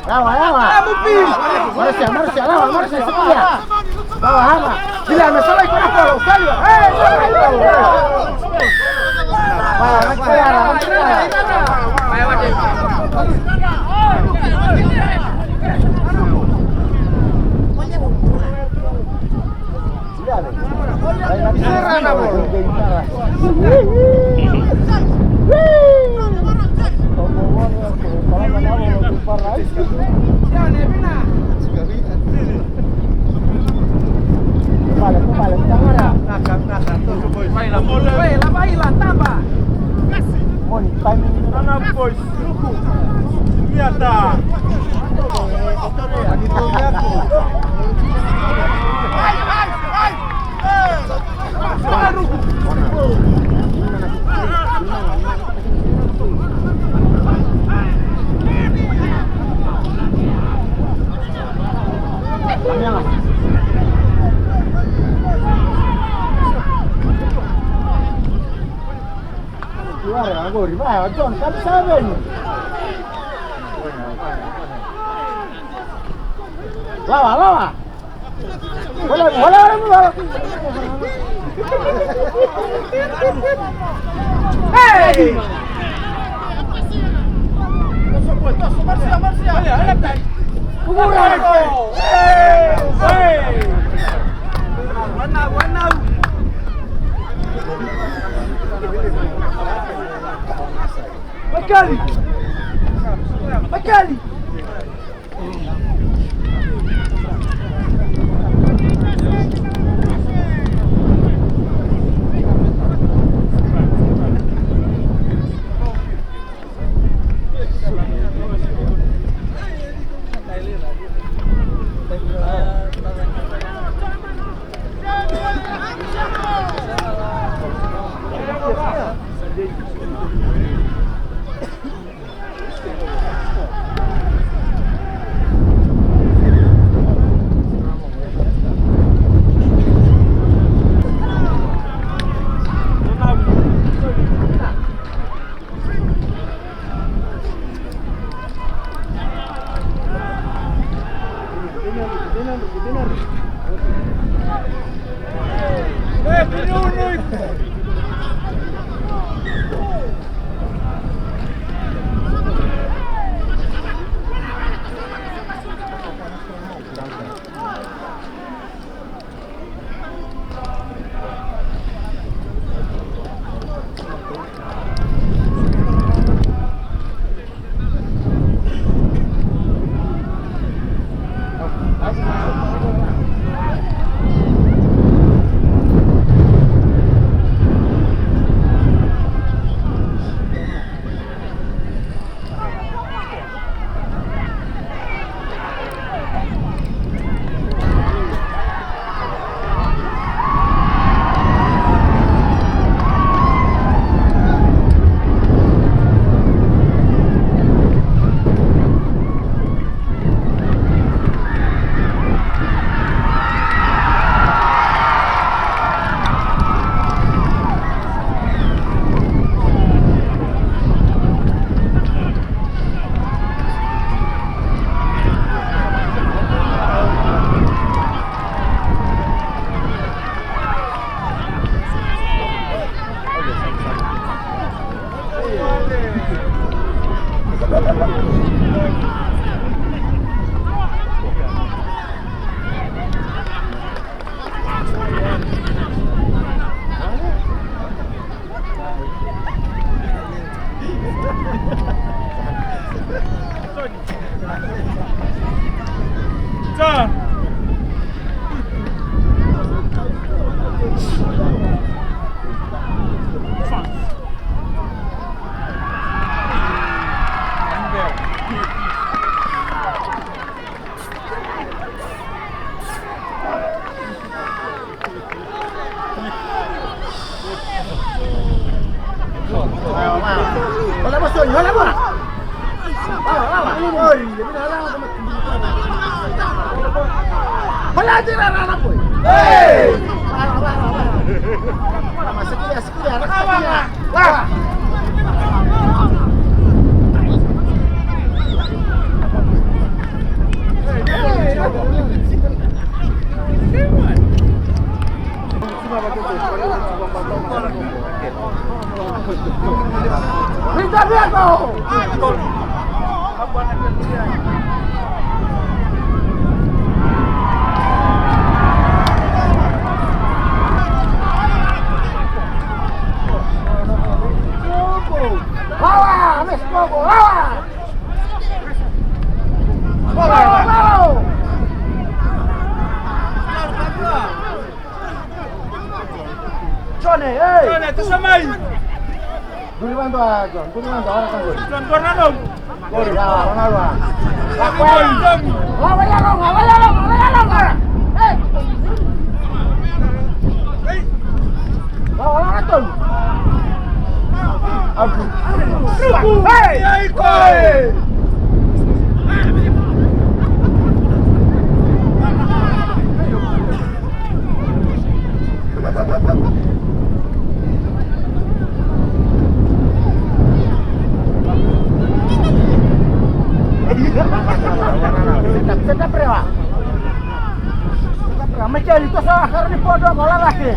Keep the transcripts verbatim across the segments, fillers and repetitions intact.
Yawa, yawa. Marusia, Marusia, yawa, Marusia, sikia. Yawa, yawa. Bila, me sala iko na kolo, sala. Hey, sala iko. Yawa, Marusia, yawa, Marusia. Lawa, lawa. Wala, wala, wala, wala. Hey! Makali! Makali! Jone, ei! Jone, toso mai! Duri vanua, Jone, duri vanua, ora ka duri. Jone, dua na nomu. Duri, ya, ora na lua. Lako, ei! Lako, ya, lako, ya, lako, ya, lako. Ei! Lako, lako, lako. Abu. Hey! Hey! Set up, set up, rewa. Set up, rewa. Mai keli, toso a kara ni podo, ko lalaki.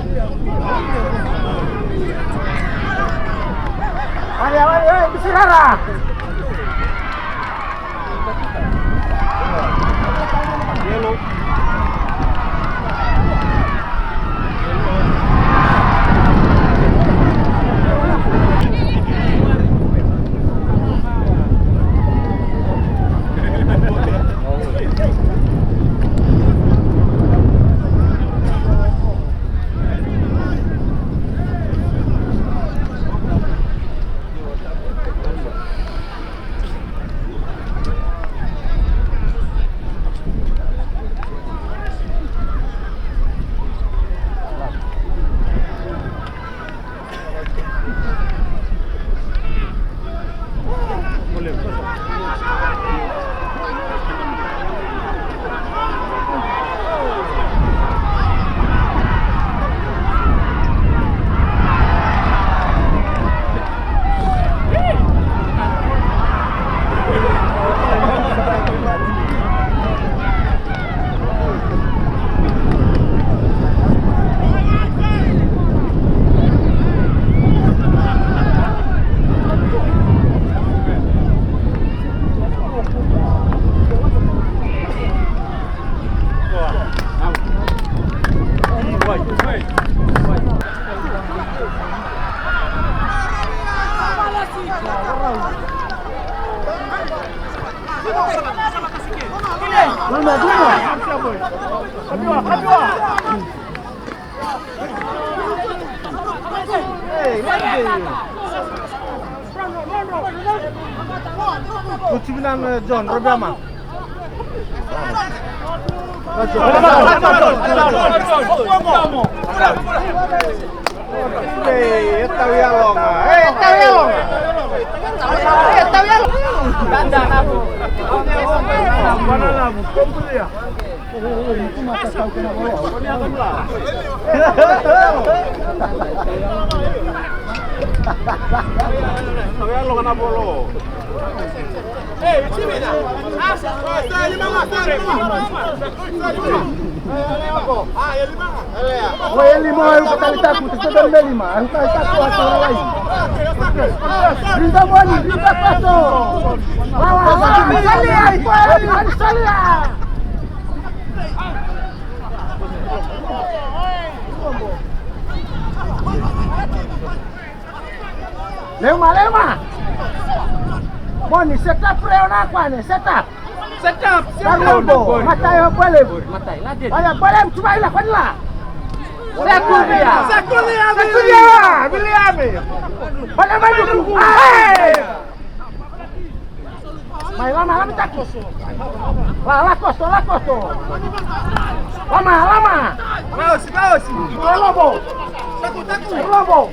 Wale, wale, e, bisi rara. Kutivi na John, Robert ma. Ei, e tau yaloga. Ei, e tau yaloga. Ei, e tau yaloga. Banana, kompulia. Oi, e lima, au ka tali taku, te soda me lima, au ka taku a soda lai. Rinda moni, rinda pato. Wawa, wawa, salia, iko e lima, salia. Leuma, leuma. Moni, set up reo na kwane, set up. Set up, set up. Leuma, matai o Bwelem. Matai, la dede. Oya, Bwelem, tu mai la, kwane la. Sekulia. Sekulia, Viliame. Bwelem, mai duku. Ai! Mai lama, lama taku. La, la koso, la koso. Lama, lama. Laosi, laosi. Lobo. Lobo.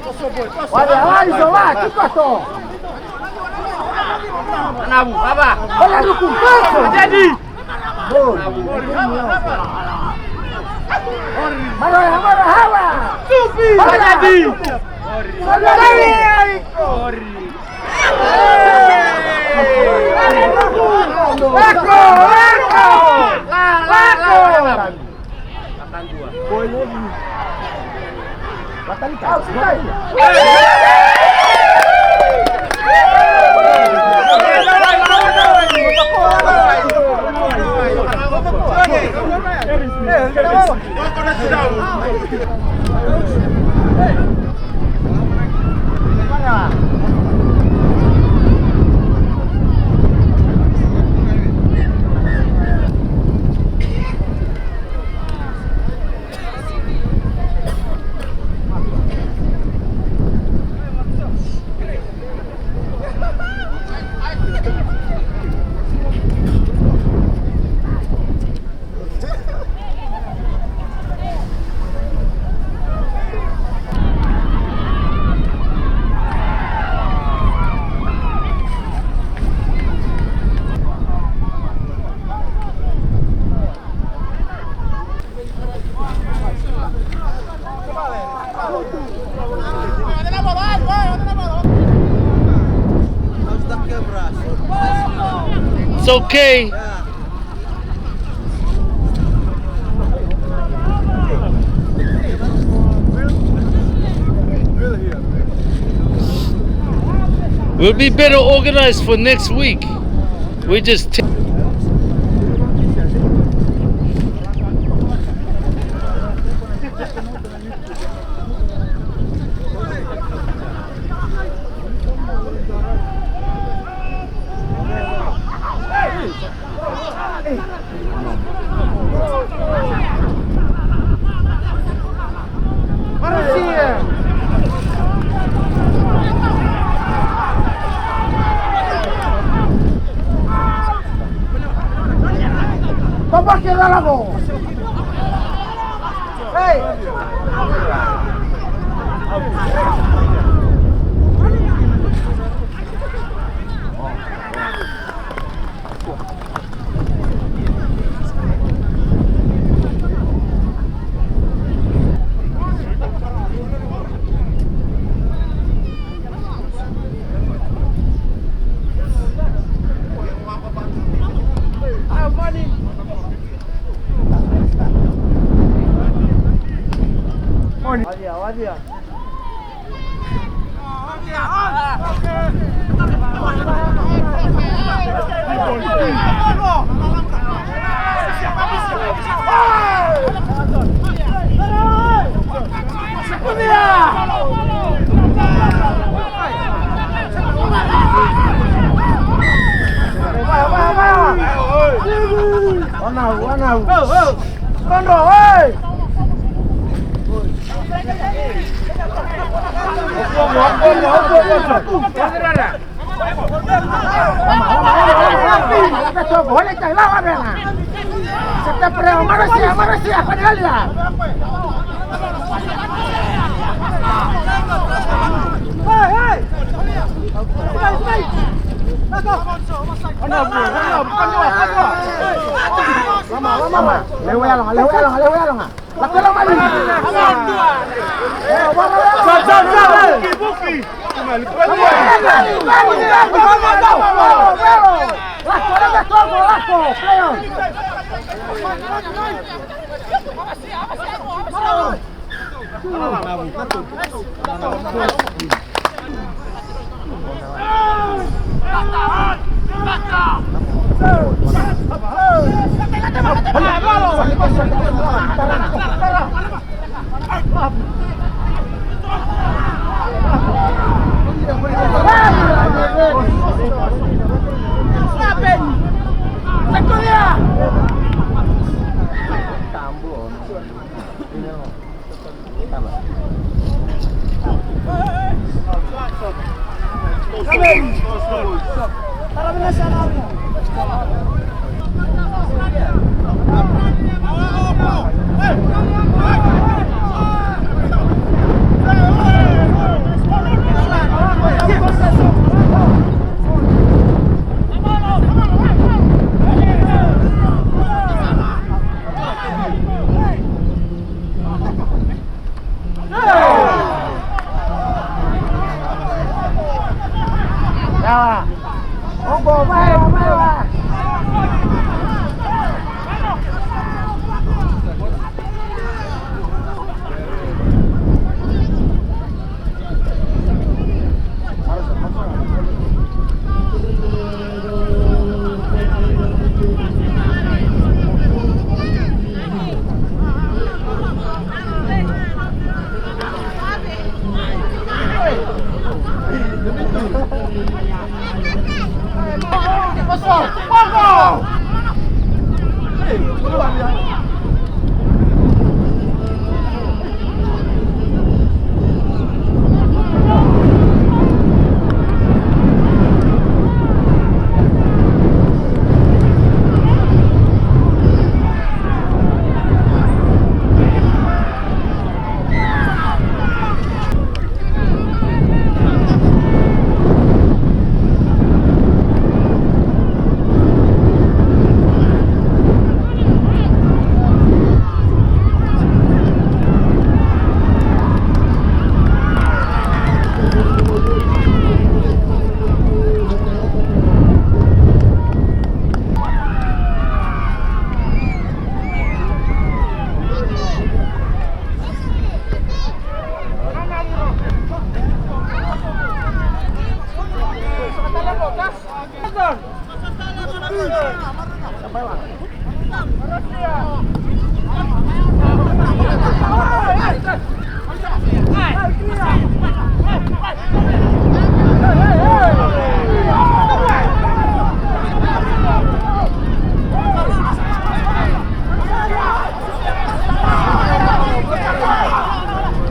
Wale, ala iso, la, tu koso. Anavu, baba. Olha no concurso. Jadi. Marahaba, marahaba. Supi. Jadi. Lako, lako. Lako. It's okay. We'll be better organized for next week. We just t- Mama, mama, lewa yaloga, lewa yaloga, lewa yaloga. Yawa. Oqo, vai, vai, vai.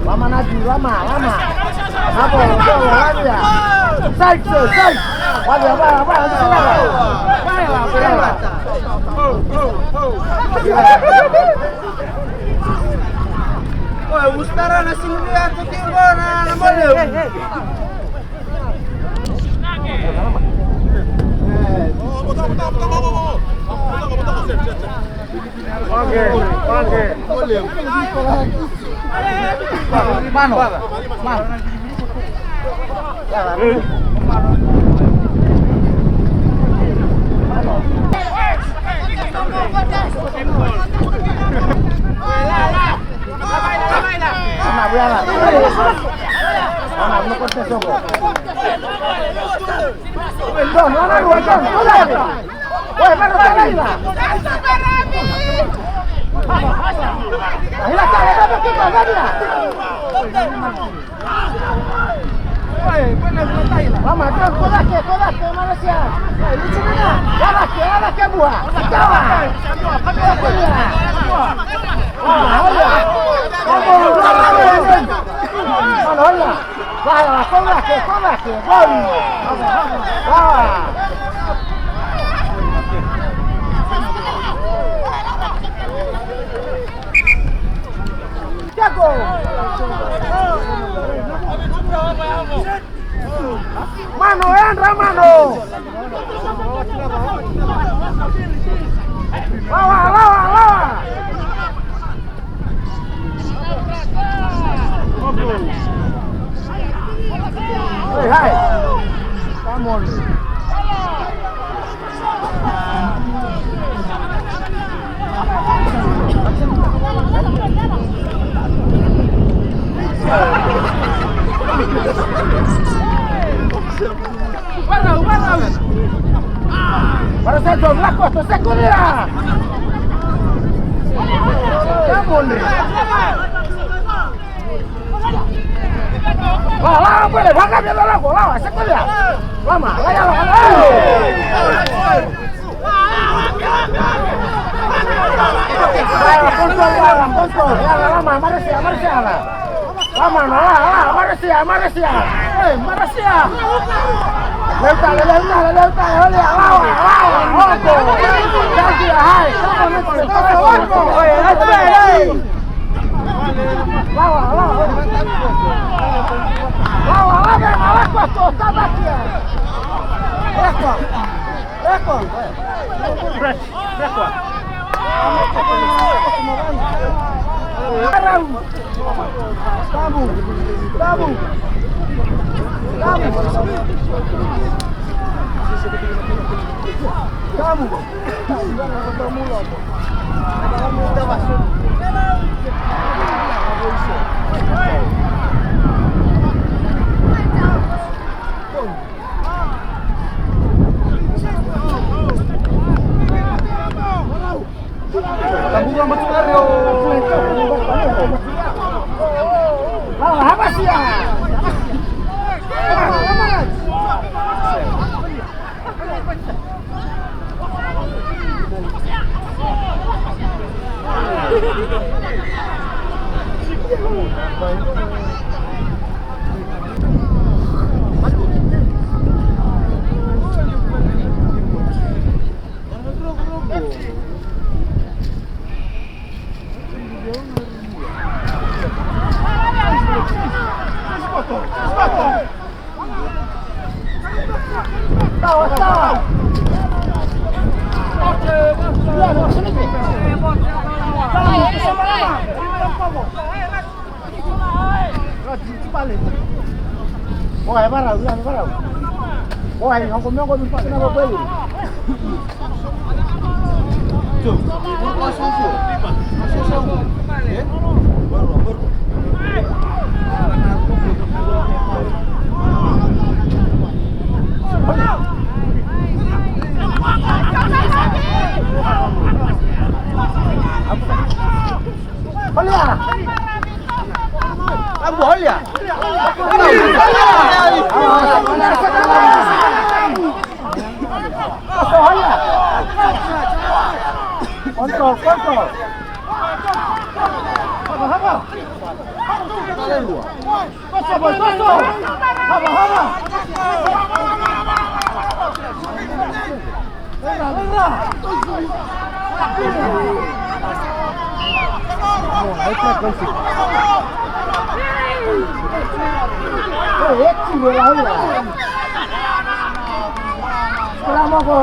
Lama na di, lama, lama. Lama, lama, lama. Sai, sai, sai. Vai, vai, vai, vai. Vai lá, vai lá. Oe, mustara na sini dia tu kingona na mole. Mano, mano. Ana, via la. Ana, no cortes soco. Don, ana, Don, Don. Oe, mano, taraila. Ila, taraila, taraila. Lama, John, ko cake, ko cake, Marasia. Ko cake, ko cake, bua. Kawa. Ko cake, bua. Lama, oya. Lama, oya. Lama, oya. Lama, ko cake, ko cake, bua. Lama. Mano, yadra, mano. Lawa, lawa, lawa. Hey, hey. Come on. Para sa dua, lako, to se kuria. Come on. Lawa, lawa, bole, vaka via lawa, lawa, se koya. Lama, laya, lama. Lama, Marasia, Marasia, lama. Lama, lama, Marasia, Marasia. Ei, Marasia. Leuta, leuta, leuta, olha, lawa, lawa, oqo. Leuta, hai, lawa, lawa, lawa. Lawa, lawa. Lawa, lawa, lawa, lawa, lawa, lawa. Eko. Eko. Fresh, fresh one. Tabu. Tabu. Tabu. Control, control. Hava, hava. Toso, boy, toso. Hava, hava. Laila, laila. Oh, I can't control. Oh, let's see, laila. Scrum, go.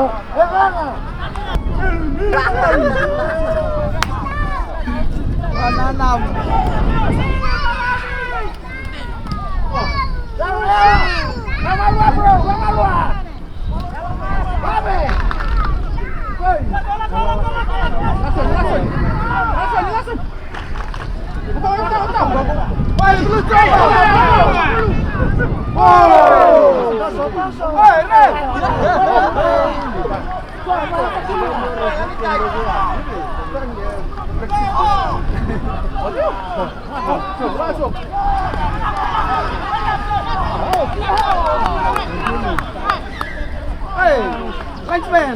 Hey, thanks, man.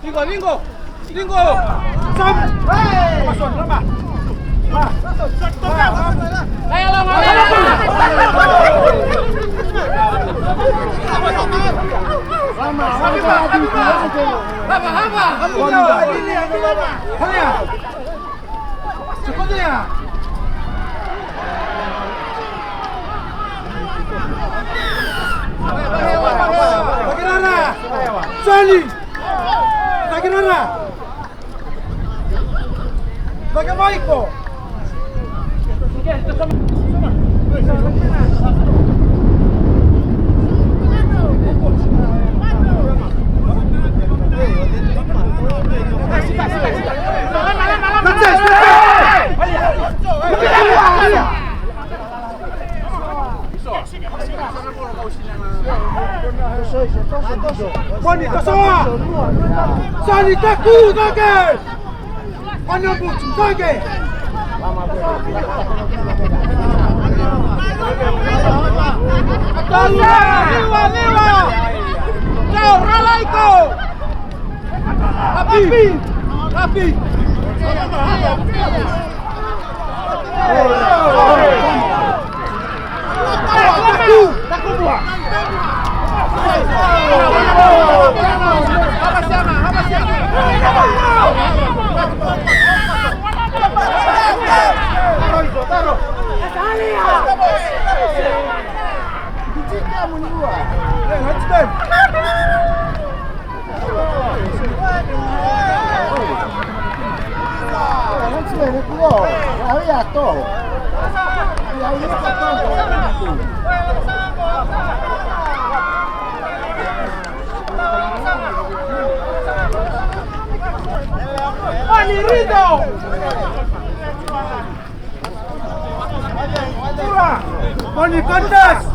Ligo, ligo, ligo. Sali! Takirara! Cake mai iko! Moni, tosoa! Sani, taku, take! Ana butu, take! Liwa, liwa! Tau, ralaiko! Happy! Happy! Moni, contest!